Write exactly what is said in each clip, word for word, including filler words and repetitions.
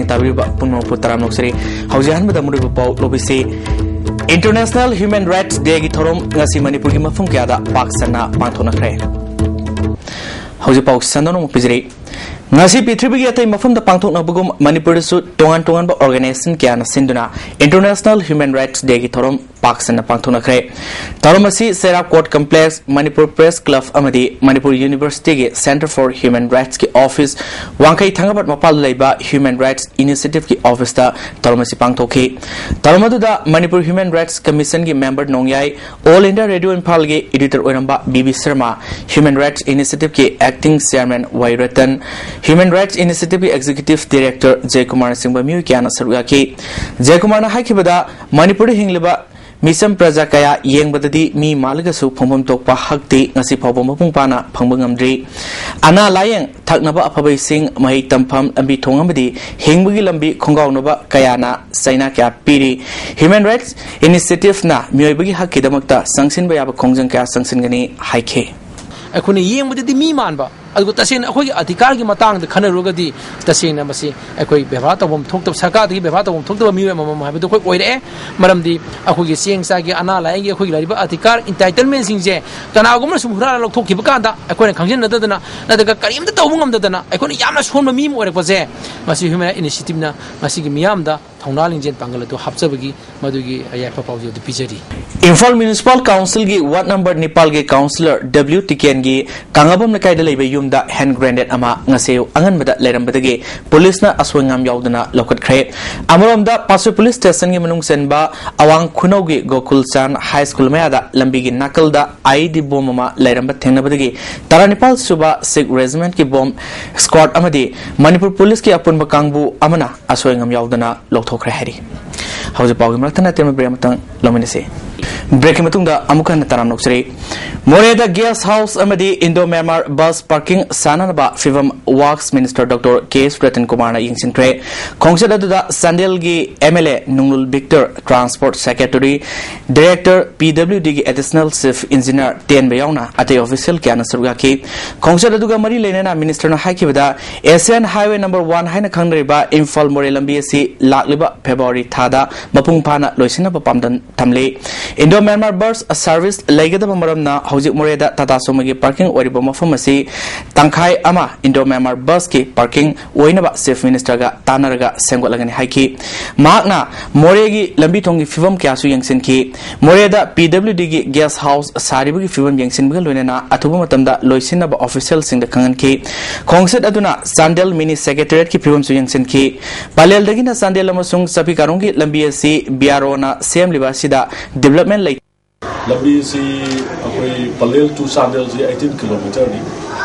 ꯇꯥꯕꯤꯔꯤꯕ ꯄꯨꯝꯅꯃꯛꯄꯨ ꯇꯔꯥꯝꯅ ꯑꯣꯛꯆꯔꯤ꯫ ꯍꯧꯖꯤꯛ ꯑꯍꯥꯟꯕꯗ ꯃꯔꯨꯑꯣꯏꯕ ꯄꯥꯎ ꯂꯧꯕꯤꯁꯤ꯫ International Human Rights Day ꯒꯤ ꯊꯧꯔꯝ ꯉꯁꯤ ꯃꯅꯤꯄꯨꯔꯒꯤ ꯃꯐꯝ ꯀꯌꯥꯗ ꯄꯥꯛ ꯁꯟꯅ ꯄꯥꯡꯊꯣꯛꯅꯈ꯭ꯔꯦ꯫ ꯍꯧꯖꯤꯛ ꯄꯥꯎ ꯁꯟꯗꯣꯛꯅ ꯑꯃꯨꯛ ꯄꯤꯖꯔꯤ꯫ ꯉꯁꯤ ꯄ꯭ꯔꯤꯊꯤꯕꯤꯒꯤ ꯑꯇꯩ ꯃꯐꯝꯗ ꯄꯥꯡꯊꯣꯛꯅꯕꯒꯨꯝ ꯃꯅꯤꯄꯨꯔꯗꯁꯨ ꯇꯣꯉꯥꯟ ꯇꯣꯉꯥꯟꯕ organization ꯀꯌꯥꯅ ꯁꯤꯟꯗꯨꯅ International Human Rights Day ꯒꯤ ꯊꯧꯔꯝ ꯄꯥꯛ ꯁꯟꯅ ꯄꯥꯡꯊꯣꯛꯅꯈ꯭ꯔꯦ꯫ ꯊꯧꯔꯝ ꯑꯁꯤ ꯁꯦꯔꯥꯞ Court Complex, Manipur Press Club ꯑꯃꯗꯤ ꯃꯅꯤꯄꯨꯔ University ꯒꯤ Centre for Human Rights ꯀꯤ office ꯋꯥꯡꯈꯩ ꯊꯥꯡꯒꯄꯥꯠ ꯃꯄꯥꯜꯗ ꯂꯩꯕ Human Rights Initiative ꯀꯤ office ꯇ ꯊꯧꯔꯝ ꯑꯁꯤ ꯄꯥꯡꯊꯣꯛꯈꯤ꯫ ꯊꯧꯔꯝ ꯑꯗꯨꯗ ꯃꯅꯤꯄꯨꯔ Human Rights Commission ꯒꯤ member ꯅꯣꯡꯌꯥꯏ, All India Radio ꯏꯝꯐꯥꯜꯒꯤ editor ꯑꯣꯏꯔꯝꯕ B B Sharma, Human Rights Initiative ꯀꯤ acting chairman ꯋꯥꯏ ꯔꯇꯟ, Human Rights Initiative ꯀꯤ executive director ꯖꯌꯀꯨꯃꯥꯔꯅꯆꯤꯡꯕ ꯃꯤꯑꯣꯏ ꯀꯌꯥꯅ ꯁꯔꯨꯛ ꯌꯥꯈꯤ꯫ ꯖꯌꯀꯨꯃꯥꯔꯅ ꯍꯥꯏꯈꯤꯕꯗ, ꯃꯅꯤꯄꯨꯔꯗ ꯍꯤꯡꯂꯤꯕ ꯃꯤꯆꯝ ꯄ꯭ꯔꯖꯥ ꯀꯌꯥ ꯌꯦꯡꯕꯗꯗꯤ ꯃꯤ ꯃꯥꯜꯂꯒꯁꯨ ꯐꯪꯐꯝ ꯊꯣꯛꯄ ꯍꯛꯇꯤ ꯉꯁꯤ ꯐꯥꯎꯕ ꯃꯄꯨꯡ ꯐꯥꯅ ꯐꯪꯕ ꯉꯝꯗ꯭ꯔꯤ꯫ ꯑꯅꯥ ꯂꯥꯌꯦꯡ, ꯊꯛꯅꯕ ꯑꯐꯕ ꯏꯁꯤꯡ, ꯃꯍꯩ ꯇꯝꯐꯝ, ꯂꯝꯕꯤ ꯊꯣꯡ ꯑꯃꯗꯤ ꯍꯤꯡꯕꯒꯤ ꯂꯝꯕꯤ ꯈꯣꯡꯒꯥꯎꯅꯕ ꯀꯌꯥꯅ ꯆꯩꯅꯥ ꯀꯌꯥ ꯄꯤꯔꯤ꯫ Human Rights Initiative ꯅ ꯃꯤꯑꯣꯏꯕꯒꯤ ꯍꯛꯀꯤꯗꯃꯛꯇ ꯆꯪꯁꯤꯟꯕ ꯌꯥꯕ ꯈꯣꯡꯖꯪ ꯀꯌꯥ ꯆꯪꯁꯤꯟꯒꯅꯤ ꯍꯥꯏꯈꯤ꯫ ꯑꯩꯈꯣꯏꯅ ꯌꯦꯡꯕꯗꯗꯤ ꯃꯤ ꯃꯥꯟꯕ, ꯑꯗꯨꯒ ꯇꯁꯦꯡꯅ ꯑꯩꯈꯣꯏꯒꯤ ꯑꯙꯤꯀꯥꯔꯒꯤ ꯃꯇꯥꯡꯗ ꯈꯟꯅꯔꯨꯔꯒꯗꯤ, ꯇꯁꯦꯡꯅ ꯃꯁꯤ ꯑꯩꯈꯣꯏ ꯕꯦꯕꯥꯔ ꯇꯧꯐꯝ ꯊꯣꯛꯇꯕ, ꯁꯔꯀꯥꯔꯗꯒꯤ ꯕꯦꯕꯥꯔ ꯇꯧꯐꯝ ꯊꯣꯛꯇꯕ ꯃꯤꯑꯣꯏ ꯑꯃꯃꯝ ꯍꯥꯏꯕꯗꯨ ꯑꯩꯈꯣꯏ ꯑꯣꯏꯔꯛꯑꯦ꯫ ꯃꯔꯝꯗꯤ ꯑꯩꯈꯣꯏꯒꯤ ꯆꯦꯡ ꯆꯥꯛꯒꯤ, ꯑꯅꯥ ꯂꯥꯏꯌꯦꯡꯒꯤ ꯑꯩꯈꯣꯏꯒꯤ ꯂꯩꯔꯤꯕ ꯑꯙꯤꯀꯥꯔ, entitlement ꯁꯤꯡꯁꯦ ꯀꯅꯥꯒꯨꯝꯕꯅ ꯁꯨꯝ ꯍꯨꯔꯥꯜꯂ ꯂꯧꯊꯣꯛꯈꯤꯕ ꯀꯥꯟꯗ, ꯑꯩꯈꯣꯏꯅ ꯈꯪꯖꯤꯟꯅꯗꯗꯅ ꯅꯠꯇ꯭ꯔꯒ ꯀꯔꯤꯝꯇ ꯇꯧꯕ ꯉꯝꯗꯗꯅ ꯑꯩꯈꯣꯏꯅ ꯌꯥꯝꯅ ꯁꯣꯟꯕ ꯃꯤ ꯑꯃ ꯑꯣꯏꯔꯛꯄꯁꯦ, ꯃꯁꯤ Human Rights Initiative ꯅ ꯃꯁꯤꯒꯤ ꯃꯤꯌꯥꯝꯗ ꯊꯧꯅꯥ ꯂꯤꯡꯖꯦꯜ ꯄꯥꯡꯒꯜ ꯑꯗꯨ ꯍꯥꯞꯆꯕꯒꯤ ꯃꯗꯨꯒꯤ ꯌꯥꯏꯐ ꯄꯥꯎꯖꯦꯜ ꯑꯗꯨ ꯄꯤꯖꯔꯤ꯫ ꯏꯝꯐꯥꯜ Municipal Council ꯒꯤ ward number ꯅꯤꯄꯥꯜꯒꯤ councillor ꯗꯕ꯭ꯂꯤꯎ ꯇꯤꯀꯦꯟꯒꯤ ꯀꯥꯡꯉꯕꯝ ꯂꯩꯀꯥꯏꯗ ꯂꯩꯕ ꯌꯨꯝꯗ hand grenade ꯑꯃ ꯉꯁꯤ ꯑꯌꯨꯛ ꯑꯉꯟꯕꯗ ꯂꯩꯔꯝꯕꯗꯒꯤ ꯄꯨꯂꯤꯁꯅ ꯑꯁꯣꯏ ꯉꯥꯝ ꯌꯥꯎꯗꯅ ꯂꯧꯈꯠꯈ꯭ꯔꯦ꯫ ꯑꯃꯔꯣꯝꯗ, ꯄꯥꯠꯁꯣꯏ police station ꯒꯤ ꯃꯅꯨꯡ ꯆꯟꯕ ꯑꯋꯥꯡ ꯈꯨꯅꯧꯒꯤ ꯒꯣꯀꯨꯜ ꯆꯥꯟ High School ꯃꯌꯥꯗ ꯂꯝꯕꯤꯒꯤ ꯅꯥꯀꯜꯗ I E D bomb ꯑꯃ ꯂꯩꯔꯝꯕ ꯊꯦꯡꯅꯕꯗꯒꯤ ꯇꯔꯥꯅꯤꯄꯥꯜ ꯁꯨꯕ Sikh Regiment ꯀꯤ bomb squad ꯑꯃꯗꯤ ꯃꯅꯤꯄꯨꯔ ꯄꯨꯂꯤꯁꯀꯤ ꯑꯄꯨꯟꯕ ꯀꯥꯡꯕꯨ ꯑꯃꯅ ꯑꯁꯣꯏ ꯑꯉꯥꯝ ꯌꯥꯎꯗꯅ ꯂꯧꯊꯣꯛꯈ꯭ꯔꯦ ꯍꯥꯏꯔꯤ꯫ ꯍꯧꯖꯤꯛ ꯄꯥꯎꯒꯤ ꯃꯔꯛꯇ ꯅꯠꯇꯦ, ꯃꯕ꯭ꯔꯦ ꯑꯃꯇꯪ ꯂꯧꯃꯤꯟꯅꯁꯤ꯫ ꯕ꯭ꯔꯦꯛꯀꯤ ꯃꯇꯨꯡꯗ ꯑꯃꯨꯛ ꯍꯟꯅ ꯇꯔꯥꯝꯅ ꯑꯣꯛꯆꯔꯤ꯫ ꯃꯣꯔꯦꯗ ꯒꯦꯁ ꯍꯥꯎꯁ ꯑꯃꯗꯤ ꯏꯟꯗꯣ ꯃ꯭ꯌꯥꯟꯃꯥꯔ ꯕꯁ ꯄꯥꯔꯀꯤꯡ ꯁꯥꯅꯅꯕ ꯐꯤꯕꯝ works minister doctor K S Ratan ꯀꯨꯃꯥꯔꯅ ꯌꯦꯡꯁꯤꯟꯈ꯭ꯔꯦ꯫ ꯈꯣꯡꯆꯠ ꯑꯗꯨꯗ ꯆꯥꯟꯗꯦꯜꯒꯤ M L A Nunglul Victor, transport secretary, director, P W ꯗꯤꯒꯤ ꯑꯦꯗꯤꯁꯅꯦꯜ ꯆꯤꯐ ꯏꯟꯖꯤꯅꯤꯌꯔ ꯇꯦꯟꯕ ꯌꯥꯎꯅ ꯑꯇꯩ ꯑꯣꯐꯤꯁꯤꯌꯦꯜ ꯀꯌꯥꯅ ꯁꯔꯨꯛ ꯌꯥꯈꯤ꯫ ꯈꯣꯡꯆꯠ ꯑꯗꯨꯒ ꯃꯔꯤ ꯂꯩꯅꯅ ꯃꯤꯅꯤꯁꯇꯔꯅ ꯍꯥꯏꯈꯤꯕꯗ, ꯑꯦꯁꯤꯌꯥꯟ ꯍꯥꯏꯋꯦ ꯅꯝꯕꯔ ꯋꯥꯟ ꯍꯥꯏꯅ ꯈꯪꯅꯔꯤꯕ ꯏꯝꯐꯥꯜ ꯃꯣꯔꯦ ꯂꯝꯕꯤ ꯑꯁꯤ ꯂꯥꯛꯂꯤꯕ ꯐꯦꯕ꯭ꯔꯨꯋꯥꯔꯤ ꯊꯥꯗ ꯃꯄꯨꯡ ꯐꯥꯅ ꯂꯣꯏꯁꯤꯟꯅꯕ ꯄꯥꯝꯗꯝ ꯊꯝꯂꯤ꯫ ꯏꯟꯗꯣ ꯃ꯭ꯌꯥꯟꯃꯥꯔ ꯕꯁ ꯁꯔꯚꯤꯁ ꯂꯩꯒꯗꯕ ꯃꯔꯝꯅ ꯍꯧꯖꯤꯛ ꯃꯣꯔꯦꯗ ꯇꯥꯇꯥ ꯁꯨꯃꯣꯒꯤ ꯄꯥꯔꯀꯤꯡ ꯑꯣꯏꯔꯤꯕ ꯃꯐꯝ ꯑꯁꯤ ꯇꯪꯈꯥꯏ ꯑꯃ ꯏꯟꯗꯣ ꯃ꯭ꯌꯥꯟꯃꯥꯔ ꯕꯁꯀꯤ ꯄꯥꯔꯀꯤꯡ ꯑꯣꯏꯅꯕ ꯆꯤꯐ ꯃꯤꯅꯤꯁꯇꯔꯒ ꯇꯥꯟꯅꯔꯒ ꯁꯦꯝꯒꯠꯂꯒꯅꯤ ꯍꯥꯏꯈꯤ꯫ ꯃꯍꯥꯛꯅ ꯃꯣꯔꯦꯒꯤ ꯂꯝꯕꯤ ꯊꯣꯡꯒꯤ ꯐꯤꯕꯝ ꯀꯌꯥꯁꯨ ꯌꯦꯡꯁꯤꯟꯈꯤ꯫ ꯃꯣꯔꯦꯗ ꯄꯤ ꯗꯕ꯭ꯂꯤꯎ ꯗꯤꯒꯤ ꯒꯦꯁ ꯍꯥꯎꯁ ꯁꯥꯔꯤꯕꯒꯤ ꯐꯤꯕꯝ ꯌꯦꯡꯁꯤꯟꯕꯒ ꯂꯣꯏꯅꯅ ꯑꯊꯨꯕ ꯃꯇꯝꯗ ꯂꯣꯏꯁꯤꯟꯅꯕ ꯑꯣꯐꯤꯁꯤꯌꯦꯜꯁꯤꯡꯗ ꯈꯪꯍꯟꯈꯤ꯫ ꯈꯣꯡꯆꯠ ꯑꯗꯨꯅ ꯆꯥꯟꯗꯦꯜ ꯃꯤꯅꯤ ꯁꯦꯀ꯭ꯔꯦꯇꯔꯤꯌꯦꯠꯀꯤ ꯐꯤꯕꯝꯁꯨ ꯌꯦꯡꯁꯤꯟꯈꯤ꯫ ꯄꯂꯦꯜꯗꯒꯤꯅ ꯆꯥꯟꯗꯦꯜ ꯑꯃꯁꯨꯡ ꯆꯥꯄꯤ ꯀꯥꯔꯣꯡꯒꯤ ꯂꯝꯕꯤ ꯑꯁꯤ ꯕꯤ ꯑꯥꯔ ꯑꯣꯅ ꯁꯦꯝꯂꯤꯕ ꯑꯁꯤꯗ ꯗꯤꯕ꯭ꯂꯞꯃꯦꯟ ꯂꯩ꯫ ꯂꯝꯕꯤꯁꯤ ꯑꯩꯈꯣꯏ ꯄꯂꯦꯜ to ꯆꯥꯟꯗꯦꯜꯁꯤ ꯑꯩꯠꯇꯤꯟ ꯀꯤꯂꯣꯃꯤꯇꯔꯅꯤ꯫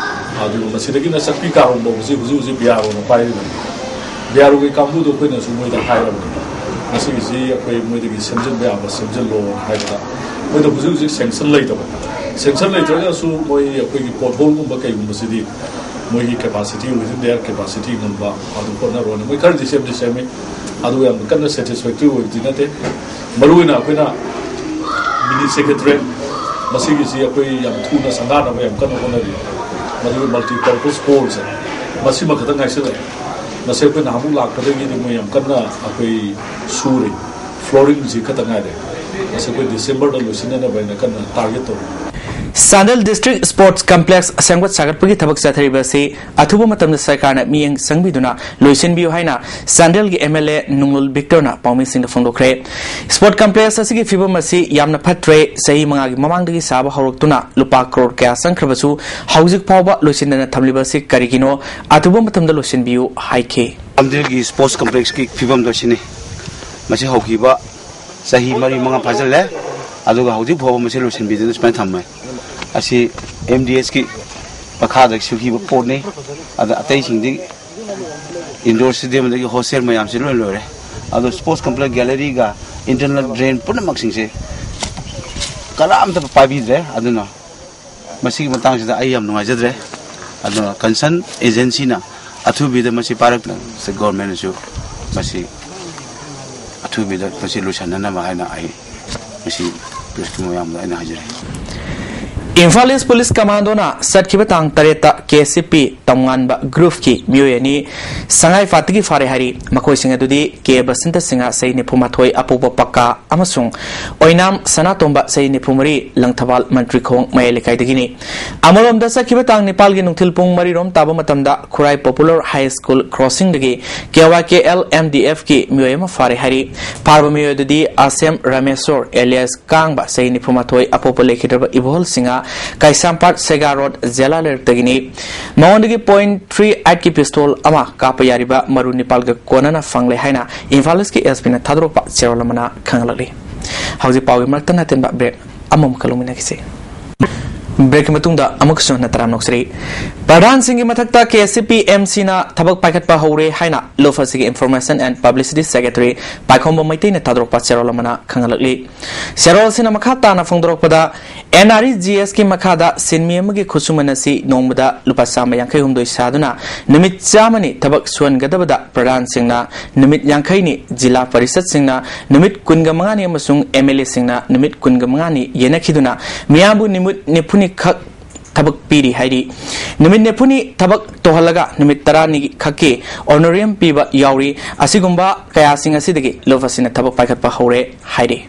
ꯑꯗꯨꯒ ꯃꯁꯤꯗꯒꯤꯅ ꯆꯥꯛꯄꯤ ꯀꯥꯔꯣꯡ ꯐꯥꯎꯕꯁꯤ ꯍꯧꯖꯤꯛ ꯍꯧꯖꯤꯛ ꯕꯤ ꯑꯥꯔ ꯑꯣꯅ ꯄꯥꯏꯔꯤꯕꯅꯤ꯫ ꯕꯤ ꯑꯥꯔ ꯑꯣꯒꯤ ꯀꯥꯡꯕꯨꯗꯣ ꯑꯩꯈꯣꯏꯅꯁꯨ ꯃꯣꯏꯗ ꯍꯥꯏꯔꯕꯅꯤ, ꯃꯁꯤꯒꯤꯁꯤ ꯑꯩꯈꯣꯏ ꯃꯣꯏꯗꯒꯤ ꯁꯦꯝꯖꯤꯟꯕ ꯌꯥꯕ ꯁꯦꯝꯖꯤꯜꯂꯣ ꯍꯥꯏꯕꯗ, ꯃꯣꯏꯗ ꯍꯧꯖꯤꯛ ꯍꯧꯖꯤꯛ ꯁꯦꯡꯁꯟ ꯂꯩꯇꯕ꯫ ꯁꯦꯡꯁꯟ ꯂꯩꯇ꯭ꯔꯒꯁꯨ ꯃꯣꯏ ꯑꯩꯈꯣꯏꯒꯤ ꯄꯣꯠꯍꯣꯜꯒꯨꯝꯕ ꯀꯩꯒꯨꯝꯕꯁꯤꯗꯤ ꯃꯣꯏꯒꯤ ꯀꯦꯄꯥꯁꯤꯇꯤ, within their capacity ꯉꯝꯕ ꯑꯗꯨ ꯍꯣꯠꯅꯔꯣꯅ ꯃꯣꯏ ꯈꯔꯗꯤ ꯁꯦꯝꯗꯤ ꯁꯦꯝꯃꯤ꯫ ꯑꯗꯨ ꯌꯥꯝ ꯀꯟꯅ ꯁꯦꯇꯤꯁꯐꯦꯛꯇꯔꯤ ꯑꯣꯏꯕꯗꯤ ꯅꯠꯇꯦ꯫ ꯃꯔꯨꯑꯣꯏꯅ ꯑꯩꯈꯣꯏꯅ ꯃꯤꯅꯤ ꯁꯦꯀ꯭ꯔꯦꯇꯔꯤꯌꯦꯠ ꯃꯁꯤꯒꯤꯁꯤ ꯑꯩꯈꯣꯏ ꯌꯥꯝ ꯊꯨꯅ ꯁꯪꯒꯥꯅꯕ ꯌꯥꯝ ꯀꯟꯅ ꯍꯣꯠꯅꯔꯤ꯫ ꯃꯗꯨꯒꯤ ꯃꯜꯇꯤꯄꯔꯄꯁ ꯍꯣꯜꯁꯦ ꯃꯁꯤꯃ ꯈꯛꯇ ꯉꯥꯏꯁꯤꯜꯂꯛꯑꯦ꯫ ꯃꯁꯤ ꯑꯩꯈꯣꯏ ꯅꯍꯥꯟꯃꯨꯛ ꯂꯥꯛꯄꯗꯒꯤꯗꯤ ꯃꯣꯏ ꯌꯥꯝ ꯀꯟꯅ ꯑꯩꯈꯣꯏ ꯁꯨꯔꯤ꯫ ꯐ꯭ꯂꯣꯔꯤꯡꯁꯤ ꯈꯛꯇ ꯉꯥꯏꯔꯦ꯫ ꯃꯁꯤ ꯑꯩꯈꯣꯏ ꯗꯤꯁꯦꯝꯕꯔꯗ ꯂꯣꯏꯁꯤꯟꯅꯅꯕ ꯍꯥꯏꯅ ꯀꯟꯅ ꯇꯥꯔꯒꯦꯠ ꯇꯧꯔꯤ꯫ ꯆꯥꯟꯗꯦꯜ ꯗꯤꯁꯇ꯭ꯔꯤꯛ ꯁ꯭ꯄꯣꯔꯠꯁ ꯀꯝꯄ꯭ꯂꯦꯛꯁ ꯁꯦꯝꯒꯠ ꯁꯥꯒꯠꯄꯒꯤ ꯊꯕꯛ ꯆꯠꯊꯔꯤꯕ ꯑꯁꯤ ꯑꯊꯨꯕ ꯃꯇꯝꯗ ꯁꯔꯀꯥꯔꯅ ꯃꯤꯠꯌꯦꯡ ꯆꯪꯕꯤꯗꯨꯅ ꯂꯣꯏꯁꯤꯟꯕꯤꯌꯨ ꯍꯥꯏꯅ ꯆꯥꯟꯗꯦꯜꯒꯤ ꯑꯦꯝ ꯑꯦꯜ ꯑꯦ ꯅꯨꯡꯂꯨꯜ ꯚꯤꯛꯇꯔꯅ ꯄꯥꯎꯃꯤꯁꯤꯡꯗ ꯐꯣꯡꯗꯣꯛꯈ꯭ꯔꯦ꯫ ꯁ꯭ꯄꯣꯔꯠꯁ ꯀꯝꯄ꯭ꯂꯦꯛꯁ ꯑꯁꯤꯒꯤ ꯐꯤꯕꯝ ꯑꯁꯤ ꯌꯥꯝꯅ ꯐꯠꯇ꯭ꯔꯦ, ꯆꯍꯤ ꯃꯉꯥꯒꯤ ꯃꯃꯥꯡꯗꯒꯤ ꯁꯥꯕ ꯍꯧꯔꯛꯇꯨꯅ ꯂꯨꯄꯥ ꯀ꯭ꯔꯣꯔ ꯀꯌꯥ ꯆꯪꯈ꯭ꯔꯕꯁꯨ ꯍꯧꯖꯤꯛ ꯐꯥꯎꯕ ꯂꯣꯏꯁꯤꯟꯗꯅ ꯊꯝꯂꯤꯕ ꯑꯁꯤ ꯀꯔꯤꯒꯤꯅꯣ? ꯑꯊꯨꯕ ꯃꯇꯝꯗ ꯂꯣꯏꯁꯤꯟꯕꯤꯌꯨ ꯍꯥꯏꯈꯤ꯫ ꯆꯥꯟꯗꯦꯜꯒꯤ ꯁ꯭ꯄꯣꯔꯠꯁ ꯀꯝꯄ꯭ꯂꯦꯛꯁꯀꯤ ꯐꯤꯕꯝꯗꯣ ꯁꯤꯅꯤ꯫ ꯃꯁꯤ ꯍꯧꯈꯤꯕ ꯆꯍꯤ ꯃꯔꯤ ꯃꯉꯥ ꯐꯥꯖꯤꯜꯂꯦ, ꯑꯗꯨꯒ ꯍꯧꯖꯤꯛ ꯐꯥꯎꯕ ꯃꯁꯤ ꯂꯣꯏꯁꯤꯟꯕꯤꯗꯅ ꯁꯨꯃꯥꯏꯅ ꯊꯝꯃꯦ꯫ ꯑꯁꯤ ꯑꯦꯝ ꯗꯤ ꯑꯦꯁꯀꯤ ꯃꯈꯥꯗ ꯁꯤꯈꯤꯕ ꯄꯣꯠꯅꯤ꯫ ꯑꯗ ꯑꯇꯩꯁꯤꯡꯗꯤ ꯏꯟꯗꯣꯔ ꯁ꯭ꯇꯦꯗꯤꯌꯝꯗꯒꯤ ꯍꯣꯁꯇꯦꯜ ꯃꯌꯥꯝꯁꯤ ꯂꯣꯏ ꯂꯣꯏꯔꯦ꯫ ꯑꯗꯣ ꯁ꯭ꯄꯣꯔꯠꯁ ꯀꯝꯄ꯭ꯂꯦꯛꯁ, ꯒꯦꯂꯔꯤꯒ ꯏꯟꯇꯔꯅꯦꯜ ꯗ꯭ꯔꯦꯟ ꯄꯨꯝꯅꯃꯛꯁꯤꯡꯁꯦ ꯀꯅꯥꯝꯇ ꯄꯥꯏꯕꯤꯗ꯭ꯔꯦ꯫ ꯑꯗꯨꯅ ꯃꯁꯤꯒꯤ ꯃꯇꯥꯡꯁꯤꯗ ꯑꯩ ꯌꯥꯝ ꯅꯨꯡꯉꯥꯏꯖꯗ꯭ꯔꯦ꯫ ꯑꯗꯨꯅ concern agencyꯅ ꯑꯊꯨꯕꯤꯗ ꯃꯁꯤ ꯄꯥꯏꯔꯛꯇꯅ state governmentꯅꯁꯨ ꯃꯁꯤ ꯑꯊꯨꯕꯤꯗ ꯃꯁꯤ ꯂꯣꯏꯁꯤꯟꯅꯅꯕ ꯍꯥꯏꯅ ꯑꯩ ꯃꯁꯤ pressꯀꯤ ꯃꯌꯥꯝꯗ ꯑꯩꯅ ꯍꯥꯏꯖꯔꯤ꯫ ꯏꯝꯐꯥꯜ ꯏꯁ ꯄꯨꯂꯤꯁ ꯀꯃꯥꯟꯗꯣꯅ ꯆꯠꯈꯤꯕ ꯇꯥꯡ ꯇꯔꯦꯠꯇ ꯀꯦ ꯑꯦꯁ ꯁꯤ ꯄꯤ ꯇꯝꯉꯥꯟꯕ ꯒ꯭ꯔꯨꯞꯀꯤ ꯃꯤꯑꯣꯏ ꯑꯅꯤ ꯁꯉꯥꯏ ꯄꯥꯠꯇꯒꯤ ꯐꯥꯔꯦ ꯍꯥꯏꯔꯤ꯫ ꯃꯈꯣꯏꯁꯤꯡ ꯑꯗꯨꯗꯤ ꯀꯦ ꯕꯁꯟꯇ ꯁꯤꯡꯍ, ꯆꯍꯤ ꯅꯤꯐꯨ ꯃꯥꯊꯣꯏ, ꯑꯄꯧꯕ ꯄꯛꯀꯥ, ꯑꯃꯁꯨꯡ ꯑꯣꯏꯅꯥꯝ ꯁꯅꯥꯇꯣꯝꯕ, ꯆꯍꯤ ꯅꯤꯐꯨ ꯃꯔꯤ, ꯂꯪꯊꯕꯥꯜ ꯃꯟꯇ꯭ꯔꯤꯈꯣꯡ ꯃꯌꯥꯏ ꯂꯩꯀꯥꯏꯗꯒꯤꯅꯤ꯫ ꯑꯃꯔꯣꯝꯗ, ꯆꯠꯈꯤꯕ ꯇꯥꯡ ꯅꯤꯄꯥꯜꯒꯤ ꯅꯨꯡꯊꯤꯜ ꯄꯨꯡ ꯃꯔꯤ ꯔꯣꯝ ꯇꯥꯕ ꯃꯇꯝꯗ ꯈꯨꯔꯥꯏ Popular High School crossingꯗꯒꯤ K Y K L M D ꯑꯦꯐꯀꯤ ꯃꯤꯑꯣꯏ ꯑꯃ ꯐꯥꯔꯦ ꯍꯥꯏꯔꯤ꯫ ꯐꯥꯔꯕ ꯃꯤꯑꯣꯏ ꯑꯗꯨꯗꯤ ꯑꯁꯦꯝ ꯔꯥꯃꯦꯁꯣꯔ alias ꯀꯥꯡꯕ, ꯆꯍꯤ ꯅꯤꯐꯨ ꯃꯥꯊꯣꯏ, ꯑꯄꯣꯛꯄ ꯂꯩꯈꯤꯗ꯭ꯔꯕ ꯏꯕꯣꯍꯜ ꯁꯤꯡꯍ, ꯀꯩꯁꯥꯝꯄꯥꯠ ꯁꯦꯒꯥ ꯔꯣꯗ ꯖꯦꯂꯥ ꯂꯩꯔꯛꯇꯒꯤꯅꯤ꯫ ꯃꯉꯣꯟꯗꯒꯤ point three eightꯀꯤ pistol ꯑꯃ ꯀꯥꯞꯄ ꯌꯥꯔꯤꯕ ꯃꯔꯨ ꯅꯤꯄꯥꯜꯒ ꯀꯣꯟꯅꯅ ꯐꯪꯂꯦ ꯍꯥꯏꯅ ꯏꯝꯐꯥꯜ ꯏꯁꯀꯤ ꯑꯦꯁ ꯄꯤꯅ ꯊꯥꯗꯣꯔꯛꯄ ꯆꯦꯔꯣꯜ ꯑꯃꯅ ꯈꯪꯍꯜꯂꯛꯂꯤ꯫ ꯍꯧꯖꯤꯛ ꯄꯥꯎꯒꯤ ꯃꯔꯛꯇ ꯅꯇꯦꯟꯕ break ꯑꯃꯃꯨꯛꯀ ꯂꯧꯃꯤꯟꯅꯈꯤꯁꯤ꯫ Breakꯀꯤ ꯃꯇꯨꯡꯗ ꯑꯃꯨꯛꯀꯁꯨ ꯍꯟꯅ ꯇꯔꯥꯝꯅ ꯑꯣꯛꯆꯔꯤ꯫ ꯄ꯭ꯔꯙꯥꯟꯁꯤꯡꯒꯤ ꯃꯊꯛꯇ ꯀꯦ ꯑꯦꯁ ꯁꯤ ꯄꯤ ꯑꯦꯝ ꯁꯤꯅ ꯊꯕꯛ ꯄꯥꯏꯈꯠꯄ ꯍꯧꯔꯦ ꯍꯥꯏꯅ ꯂꯨꯐꯁꯤꯒꯤ Information and Publicity Secretary ꯄꯥꯏꯈꯣꯝꯕ ꯃꯩꯇꯩꯅ ꯊꯥꯗꯣꯔꯛꯄ ꯆꯦꯔꯣꯜ ꯑꯃꯅ ꯈꯪꯍꯜꯂꯛꯂꯤ꯫ ꯆꯦꯔꯣꯜ ꯑꯁꯤꯅ ꯃꯈꯥ ꯇꯥꯅ ꯐꯣꯡꯗꯣꯔꯛꯄꯗ, ꯑꯦꯟ ꯑꯥꯔ ꯏ ꯖꯤ ꯑꯦꯁꯀꯤ ꯃꯈꯥꯗ ꯁꯤꯟꯃꯤ ꯑꯃꯒꯤ ꯈꯨꯠꯁꯨꯃꯟ ꯑꯁꯤ ꯅꯣꯡꯃꯗ ꯂꯨꯄꯥ ꯆꯥꯝꯃ ꯌꯥꯡꯈꯩ ꯍꯨꯝꯗꯣꯏ ꯁꯥꯗꯨꯅ ꯅꯨꯃꯤꯠ ꯆꯥꯝꯃꯅꯤ ꯊꯕꯛ ꯁꯨꯍꯟꯒꯗꯕꯗ ꯄ꯭ꯔꯙꯥꯟꯁꯤꯡꯅ ꯅꯨꯃꯤꯠ ꯌꯥꯡꯈꯩꯅꯤ, ꯖꯤꯂꯥ ꯄꯔꯤꯁꯠꯁꯤꯡꯅ ꯅꯨꯃꯤꯠ ꯀꯨꯟꯒ ꯃꯉꯥꯅꯤ ꯑꯃꯁꯨꯡ ꯑꯦꯝ ꯑꯦꯜ ꯑꯦꯁꯤꯡꯅ ꯅꯨꯃꯤꯠ ꯀꯨꯟꯒ ꯃꯉꯥꯅꯤ ꯌꯦꯟꯅꯈꯤꯗꯨꯅ ꯃꯤꯌꯥꯝꯕꯨ ꯅꯨꯃꯤꯠ ꯅꯤꯐꯨꯅꯤ ꯈꯛ ꯊꯕꯛ ꯄꯤꯔꯤ ꯍꯥꯏꯔꯤ꯫ ꯅꯨꯃꯤꯠ ꯅꯤꯐꯨꯅꯤ ꯊꯕꯛ ꯇꯧꯍꯜꯂꯒ ꯅꯨꯃꯤꯠ ꯇꯔꯥꯅꯤ ꯈꯛꯀꯤ honorarium ꯄꯤꯕ ꯌꯥꯎꯔꯤ꯫ ꯑꯁꯤꯒꯨꯝꯕ ꯀꯌꯥꯁꯤꯡ ꯑꯁꯤꯗꯒꯤ ꯂꯨꯐꯁꯤꯅ ꯊꯕꯛ ꯄꯥꯏꯈꯠꯄ ꯍꯧꯔꯦ ꯍꯥꯏꯔꯤ꯫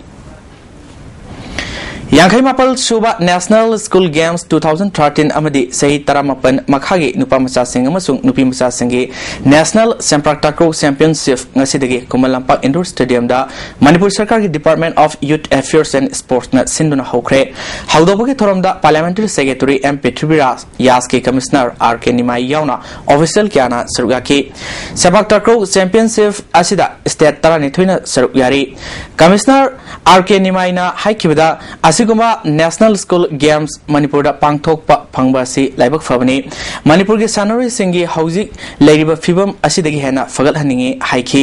ꯌꯥꯡꯈꯩ ꯃꯥꯄꯜ ꯁꯨꯕ National School Games two thousand thirteen ꯑꯃꯗꯤ ꯆꯍꯤ ꯇꯔꯥꯃꯥꯄꯜ ꯃꯈꯥꯒꯤ ꯅꯨꯄꯥ ꯃꯆꯥꯁꯤꯡ ꯑꯃꯁꯨꯡ ꯅꯨꯄꯤ ꯃꯆꯥꯁꯤꯡꯒꯤ National Sempak Takraw Championship ꯉꯁꯤꯗꯒꯤ ꯈꯨꯃꯟ ꯂꯝꯄꯥꯛ Indoor Stadiumꯗ ꯃꯅꯤꯄꯨꯔ ꯁꯔꯀꯥꯔꯒꯤ Department of Youth Affairs and Sportsꯅ ꯁꯤꯟꯗꯨꯅ ꯍꯧꯈ꯭ꯔꯦ꯫ ꯍꯧꯗꯣꯛꯄꯒꯤ ꯊꯧꯔꯝꯗ Parliamentary Secretary ꯑꯦꯝ ꯄ꯭ꯔꯤꯊꯤꯕꯤꯔꯥꯖ, ꯌꯥꯁꯀꯤ Commissioner ꯑꯥꯔ ꯀꯦ ꯅꯤꯃꯥꯏ ꯌꯥꯎꯅ official ꯀꯌꯥꯅ ꯁꯔꯨꯛ ꯌꯥꯈꯤ꯫ Sempak Takraw Championship ꯑꯁꯤꯗ state ꯇꯔꯥꯅꯤꯊꯣꯏꯅ ꯁꯔꯨꯛ ꯌꯥꯔꯤ꯫ Commissioner ꯑꯥꯔ ꯀꯦ ꯅꯤꯃꯥꯏꯅ ꯍꯥꯏꯈꯤꯕꯗ, ꯑꯁꯤꯒꯨꯝꯕ National School Games ꯃꯅꯤꯄꯨꯔꯗ ꯄꯥꯡꯊꯣꯛꯄ ꯐꯪꯕ ꯑꯁꯤ ꯂꯥꯏꯕꯛ ꯐꯕꯅꯤ꯫ ꯃꯅꯤꯄꯨꯔꯒꯤ ꯁꯥꯟꯅꯔꯣꯏꯁꯤꯡꯒꯤ ꯍꯧꯖꯤꯛ ꯂꯩꯔꯤꯕ ꯐꯤꯕꯝ ꯑꯁꯤꯗꯒꯤ ꯍꯦꯟꯅ ꯐꯒꯠꯍꯟꯅꯤꯡꯏ ꯍꯥꯏꯈꯤ꯫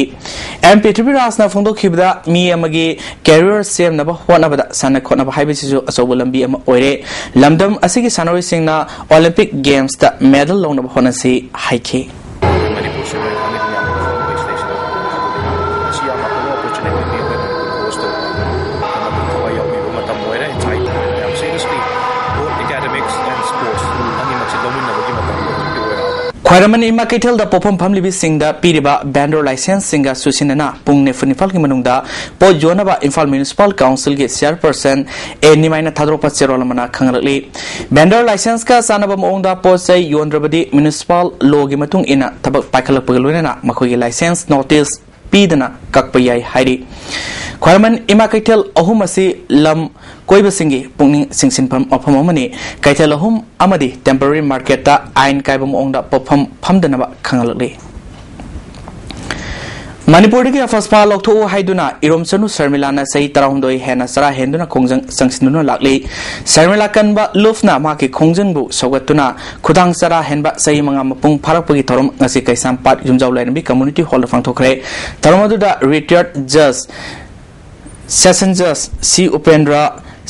ꯑꯦꯝ ꯄ꯭ꯔꯤꯊꯤꯕꯤꯔꯥꯖꯅ ꯐꯣꯡꯗꯣꯛꯈꯤꯕꯗ, ꯃꯤ ꯑꯃꯒꯤ career ꯁꯦꯝꯅꯕ ꯍꯣꯠꯅꯕꯗ ꯁꯥꯟꯅ ꯈꯣꯠꯅꯕ ꯍꯥꯏꯕꯁꯤꯁꯨ ꯑꯆꯧꯕ ꯂꯝꯕꯤ ꯑꯃ ꯑꯣꯏꯔꯦ꯫ ꯂꯝꯗꯝ ꯑꯁꯤꯒꯤ ꯁꯥꯟꯅꯔꯣꯏꯁꯤꯡꯅ Olympic Gamesꯇ medal ꯂꯧꯅꯕ ꯍꯣꯠꯅꯁꯤ ꯍꯥꯏꯈꯤ꯫ ꯃꯅꯤꯄꯨꯔ ꯁꯨꯃꯥꯏꯅ ꯈꯪꯉꯤꯗꯨꯅ ꯌꯥꯝꯅ ꯐꯕ legislation ꯑꯃ ꯄꯨꯊꯣꯛꯄꯅꯤꯅ ꯃꯁꯤ ꯌꯥꯝ ꯑꯐꯕ opportunity ꯑꯃ ꯑꯩꯈꯣꯏ ꯃꯅꯤꯄꯨꯔ coach ꯇꯧꯕ ꯊꯋꯥꯏ ꯌꯥꯎꯕꯤꯕ ꯃꯇꯝ ꯑꯣꯏꯔꯦ꯫ ꯆꯍꯤ ꯌꯥꯝ seriously both academics and sports ꯑꯅꯤꯃꯛꯁꯤ ꯂꯧꯃꯤꯟꯅꯕꯒꯤ ꯃꯇꯝ ꯍꯧꯖꯤꯛꯇꯤ ꯑꯣꯏꯔꯛꯑꯕ꯫ ꯈ꯭ꯋꯥꯏꯔꯝꯕꯟ ꯏꯃꯥ ꯀꯩꯊꯦꯜꯗ ꯄꯣꯠꯐꯝ ꯐꯝꯂꯤꯕꯁꯤꯡꯗ ꯄꯤꯔꯤꯕ vendor licenseꯁꯤꯡꯒ ꯆꯨꯁꯤꯟꯅꯅ ꯄꯨꯡ ꯅꯤꯐꯨ ꯅꯤꯄꯥꯜꯒꯤ ꯃꯅꯨꯡꯗ ꯄꯣꯠ ꯌꯣꯟꯅꯕ ꯏꯝꯐꯥꯜ Municipal Councilꯒꯤ chairperson ꯑꯦ ꯅꯤꯃꯥꯏꯅ ꯊꯥꯗꯣꯔꯛꯄ ꯆꯦꯔꯣꯜ ꯑꯃꯅ ꯈꯪꯍꯜꯂꯛꯂꯤ꯫ Vendor licenseꯀ ꯆꯥꯟꯅꯕ ꯃꯑꯣꯡꯗ ꯄꯣꯠ ꯆꯩ ꯌꯣꯟꯗ꯭ꯔꯕꯗꯤ municipal lawꯒꯤ ꯃꯇꯨꯡ ꯏꯟꯅ ꯊꯕꯛ ꯄꯥꯏꯈꯠꯂꯛꯄꯒ ꯂꯣꯏꯅꯅ ꯃꯈꯣꯏꯒꯤ license notice ꯄꯤꯗꯅ ꯀꯛꯄ ꯌꯥꯏ ꯍꯥꯏꯔꯤ꯫ ꯈ꯭ꯋꯥꯏꯔꯝꯕꯟ ꯏꯃꯥ ꯀꯩꯊꯦꯜ ꯑꯍꯨꯝ ꯑꯁꯤ ꯂꯝ ꯀꯣꯏꯕꯁꯤꯡꯒꯤ ꯄꯨꯛꯅꯤꯡ ꯆꯤꯡꯁꯤꯟꯐꯝ ꯃꯐꯝ ꯑꯃꯅꯤ꯫ ꯀꯩꯊꯦꯜ ꯑꯍꯨꯝ ꯑꯃꯗꯤ temporary marketꯇ ꯑꯥꯏꯟ ꯀꯥꯏꯕ ꯃꯑꯣꯡꯗ ꯄꯣꯠꯐꯝ ꯐꯝꯗꯅꯕ ꯈꯪꯍꯜꯂꯛꯂꯤ꯫ ꯃꯅꯤꯄꯨꯔꯗꯒꯤ ꯑꯐꯁꯄꯥ ꯂꯧꯊꯣꯛꯎ ꯍꯥꯏꯗꯨꯅ ꯏꯔꯣꯝꯆꯅꯨ ꯁꯔꯃꯤꯂꯥꯅ ꯆꯍꯤ ꯇꯔꯥꯍꯨꯝꯗꯣꯏ ꯍꯦꯟꯅ ꯆꯔꯥ ꯍꯦꯟꯗꯨꯅ ꯈꯣꯡꯖꯪ ꯆꯪꯁꯤꯟꯗꯨꯅ ꯂꯥꯛꯂꯤ꯫ ꯁꯔꯃꯤꯂꯥ ꯀꯟꯕ ꯂꯨꯐꯅ ꯃꯍꯥꯛꯀꯤ ꯈꯣꯡꯖꯪꯕꯨ ꯁꯧꯒꯠꯇꯨꯅ ꯈꯨꯗꯥꯡ ꯆꯔꯥ ꯍꯦꯟꯕ ꯆꯍꯤ ꯃꯉꯥ ꯃꯄꯨꯡ ꯐꯥꯔꯛꯄꯒꯤ ꯊꯧꯔꯝ ꯉꯁꯤ ꯀꯩꯁꯥꯝꯄꯥꯠ ꯌꯨꯝꯖꯥꯎ ꯂꯥꯏꯔꯦꯝꯕꯤ community hallꯗ ꯄꯥꯡꯊꯣꯛꯈ꯭ꯔꯦ꯫ ꯊꯧꯔꯝ ꯑꯗꯨꯗ retired judge, session judge ꯁꯤ ꯎꯄꯦꯟꯗ꯭ꯔ,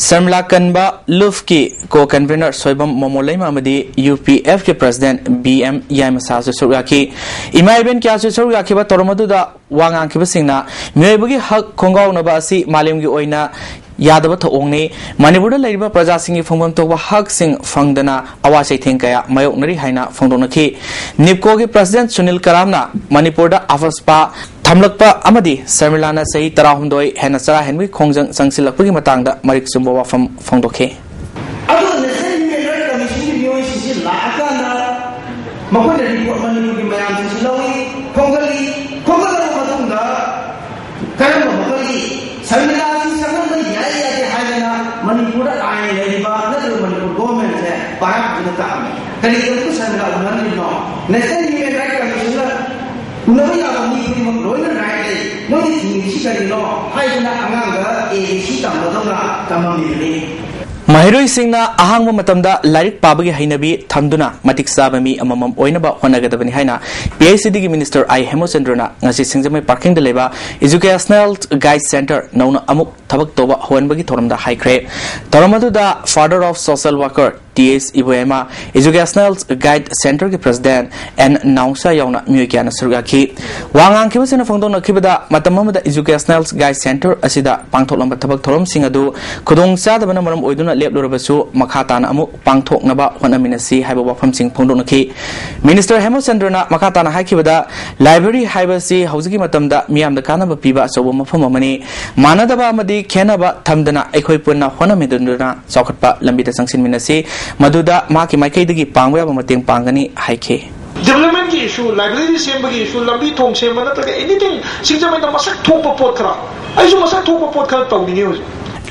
ꯁꯔꯃꯤꯂꯥ ꯀꯟꯕ ꯂꯨꯐꯀꯤ co-convener ꯁꯣꯏꯕꯝ ꯃꯣꯃꯣꯂꯩꯃ ꯑꯃꯗꯤ ꯌꯨ ꯄꯤ ꯑꯦꯐꯀꯤ president ꯕꯤ ꯑꯦꯝ ꯌꯥꯏꯃꯁꯥꯁꯨ ꯁꯔꯨꯛ ꯌꯥꯈꯤ꯫ ꯏꯃꯥ ꯏꯕꯦꯟ ꯀꯌꯥꯁꯨ ꯁꯔꯨꯛ ꯌꯥꯈꯤꯕ ꯊꯧꯔꯝ ꯑꯗꯨꯗ ꯋꯥ ꯉꯥꯡꯈꯤꯕꯁꯤꯡꯅ ꯃꯤꯑꯣꯏꯕꯒꯤ ꯍꯛ ꯈꯣꯡꯒꯥꯎꯅꯕ ꯑꯁꯤ ꯃꯥꯂꯦꯝꯒꯤ ꯑꯣꯏꯅ ꯌꯥꯗꯕ ꯊꯧꯑꯣꯡꯅꯤ꯫ ꯃꯅꯤꯄꯨꯔꯗ ꯂꯩꯔꯤꯕ ꯄ꯭ꯔꯖꯥꯁꯤꯡꯒꯤ ꯐꯪꯐꯝ ꯊꯣꯛꯄ ꯍꯛꯁꯤꯡ ꯐꯪꯗꯅ ꯑꯋꯥ ꯆꯩꯊꯦꯡ ꯀꯌꯥ ꯃꯥꯌꯣꯛꯅꯔꯤ ꯍꯥꯏꯅ ꯐꯣꯡꯗꯣꯛꯅꯈꯤ꯫ ꯅꯤꯞꯀꯣꯒꯤ president ꯁꯨꯅꯤꯜ ꯀꯔꯥꯝꯅ ꯃꯅꯤꯄꯨꯔꯗ ꯑꯐꯁꯄꯥ ꯊꯝꯂꯛꯄ ꯑꯃꯗꯤ ꯁꯔꯃꯤꯂꯥꯅ ꯆꯍꯤ ꯇꯔꯥꯍꯨꯝꯗꯣꯏ ꯍꯦꯟꯅ ꯆꯔꯥ ꯍꯦꯟꯕꯒꯤ ꯈꯣꯡꯖꯪ ꯆꯪꯁꯤꯜꯂꯛꯄꯒꯤ ꯃꯇꯥꯡꯗ ꯃꯔꯤꯛ ꯆꯨꯝꯕ ꯋꯥꯐꯝ ꯐꯣꯡꯗꯣꯛꯈꯤ꯫ ꯑꯗꯨꯒ National Human Rights Commissionꯒꯤ ꯃꯤꯑꯣꯏꯁꯤꯡꯁꯤ ꯂꯥꯛꯑꯀꯥꯟꯗ ꯃꯈꯣꯏꯅ report ꯃꯅꯤꯄꯨꯔꯒꯤ ꯃꯌꯥꯝꯁꯤꯡꯁꯤ ꯂꯧꯏ, ꯈꯣꯝꯒꯠꯂꯤ꯫ ꯈꯣꯝꯒꯠꯂꯕ ꯃꯇꯨꯡꯗ ꯀꯔꯝꯕ ꯃꯈꯣꯏꯒꯤ ꯁꯔꯃꯤꯂꯥꯁꯤ ꯆꯪꯍꯟꯕ ꯌꯥꯏ ꯌꯥꯗꯦ ꯍꯥꯏꯗꯅ ꯃꯅꯤꯄꯨꯔꯗ ꯑꯥꯏꯟ ꯂꯩꯔꯤꯕ ꯅꯠꯇ꯭ꯔꯒ ꯃꯅꯤꯄꯨꯔ governmentꯁꯦ ꯄꯥꯔꯥ ꯄꯨꯗꯨꯅ ꯇꯥꯛꯑꯝꯃꯤ꯫ ꯀꯔꯤꯒꯤꯗꯃꯛꯇ ꯁꯔꯃꯤꯂꯥ ꯎꯅꯍꯟꯗ꯭ꯔꯤꯕꯅꯣ? National Human Rights Commissionꯅ ꯎꯅꯕ ꯌꯥꯕ ꯃꯤ ꯈꯨꯗꯤꯡꯃꯛ ꯂꯣꯏꯅ right ꯂꯩ꯫ ꯃꯣꯏꯅ ꯊꯤꯡꯉꯤꯁꯤ ꯀꯔꯤꯅꯣ ꯍꯥꯏꯗꯅ ꯑꯉꯥꯡꯗ ꯃꯍꯩꯔꯣꯏꯁꯤꯡꯅ ꯑꯍꯥꯡꯕ ꯃꯇꯝꯗ ꯂꯥꯏꯔꯤꯛ ꯄꯥꯕꯒꯤ ꯍꯩꯅꯕꯤ ꯊꯝꯗꯨꯅ ꯃꯇꯤꯛ ꯆꯥꯕ ꯃꯤ ꯑꯃꯃꯝ ꯑꯣꯏꯅꯕ ꯍꯣꯠꯅꯒꯗꯕꯅꯤ ꯍꯥꯏꯅ P H E D ꯒꯤ Minister I ꯍꯦꯃꯆꯟꯗ꯭ꯔꯅ ꯉꯁꯤ ꯁꯤꯡꯖꯃꯩ ꯄꯥꯔꯀꯤꯡꯗ ꯂꯩꯕ Educational Guide Center ꯅꯧꯅ ꯑꯃꯨꯛ ꯊꯕꯛ ꯇꯧꯕ ꯍꯧꯍꯟꯕꯒꯤ ꯊꯧꯔꯝꯗ ꯍꯥꯏꯈ꯭ꯔꯦ꯫ ꯊꯧꯔꯝ ꯑꯗꯨꯗ Father of Social Worker T H Iboyaima, Educational Guide Center ꯒꯤ President N ꯅꯥꯎꯁꯥ ꯌꯥꯎꯅ ꯃꯤꯑꯣꯏ ꯀꯌꯥꯅ ꯁꯔꯨꯛ ꯌꯥꯈꯤ꯫ ꯋꯥ ꯉꯥꯡꯈꯤꯕꯁꯤꯡꯅ ꯐꯣꯡꯗꯣꯛꯅꯈꯤꯕꯗ, ꯃꯇꯝ ꯑꯃꯗ Educational Guide Center ꯑꯁꯤꯗ ꯄꯥꯡꯊꯣꯛꯂꯝꯕ ꯊꯕꯛ ꯊꯧꯔꯝꯁꯤꯡ ꯑꯗꯨ ꯈꯨꯗꯣꯡ ꯆꯥꯗꯕꯅ ꯃꯔꯝ ꯑꯣꯏꯗꯨꯅ ꯂꯦꯞꯂꯨꯔꯕꯁꯨ, ꯃꯈꯥ ꯇꯥꯅ ꯑꯃꯨꯛ ꯄꯥꯡꯊꯣꯛꯅꯕ ꯍꯣꯠꯅꯃꯤꯟꯅꯁꯤ ꯍꯥꯏꯕ ꯋꯥꯐꯝꯁꯤꯡ ꯐꯣꯡꯗꯣꯛꯅꯈꯤ꯫ Minister ꯍꯦꯃꯆꯟꯗ꯭ꯔꯅ ꯃꯈꯥ ꯇꯥꯅ ꯍꯥꯏꯈꯤꯕꯗ, library ꯍꯥꯏꯕꯁꯤ ꯍꯧꯖꯤꯛꯀꯤ ꯃꯇꯝꯗ ꯃꯤꯌꯥꯝꯗ ꯀꯥꯟꯅꯕ ꯄꯤꯕ ꯑꯆꯧꯕ ꯃꯐꯝ ꯑꯃꯅꯤ꯫ ꯃꯥꯟꯅꯗꯕ ꯑꯃꯗꯤ ꯈꯦꯟꯅꯕ ꯊꯝꯗꯅ ꯑꯩꯈꯣꯏ ꯄꯨꯟꯅ ꯍꯣꯠꯅꯃꯤꯟꯅꯗꯨꯅ ꯆꯥꯎꯈꯠꯄ ꯂꯝꯕꯤꯗ ꯆꯪꯁꯤꯟꯃꯤꯟꯅꯁꯤ꯫ ꯃꯗꯨꯗ ꯃꯍꯥꯛꯀꯤ ꯃꯥꯏꯀꯩꯗꯒꯤ ꯄꯥꯡꯕ ꯌꯥꯕ ꯃꯇꯦꯡ ꯄꯥꯡꯒꯅꯤ ꯍꯥꯏꯈꯤ꯫ Development ꯀꯤ issue, library ꯁꯦꯝꯕꯒꯤ issue, ꯂꯝꯕꯤ ꯊꯣꯡ ꯁꯦꯝꯕ ꯅꯠꯇ꯭ꯔꯒ anything, ꯁꯤꯡꯖꯃꯩꯗ ꯃꯁꯛ ꯊꯣꯛꯄ ꯄꯣꯠ ꯈꯔ, ꯑꯩꯁꯨ ꯃꯁꯛ ꯊꯣꯛꯄ ꯄꯣꯠ ꯈꯔ ꯇꯧꯅꯤꯡꯉꯤ ꯍꯧꯖꯤꯛ꯫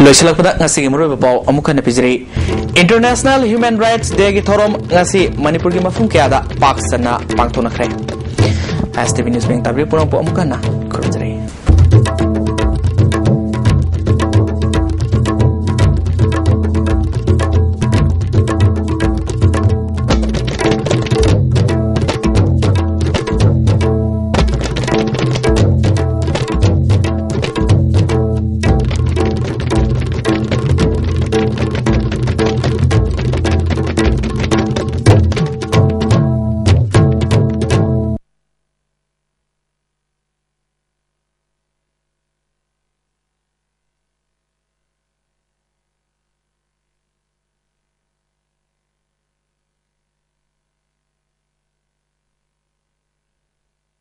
ꯂꯣꯏꯁꯤꯜꯂꯛꯄꯗ ꯉꯁꯤꯒꯤ ꯃꯔꯨꯑꯣꯏꯕ ꯄꯥꯎ ꯑꯃꯨꯛ ꯍꯟꯅ ꯄꯤꯖꯔꯤ꯫ International Human Rights Day ꯒꯤ ꯊꯧꯔꯝ ꯉꯁꯤ ꯃꯅꯤꯄꯨꯔꯒꯤ ꯃꯐꯝ ꯀꯌꯥꯗ ꯄꯥꯛ ꯁꯟꯅ ꯄꯥꯡꯊꯣꯛꯅꯈ꯭ꯔꯦ꯫ S T V News ꯄꯨꯝꯅꯃꯛꯄꯨ ꯑꯃꯨꯛ ꯍꯟꯅ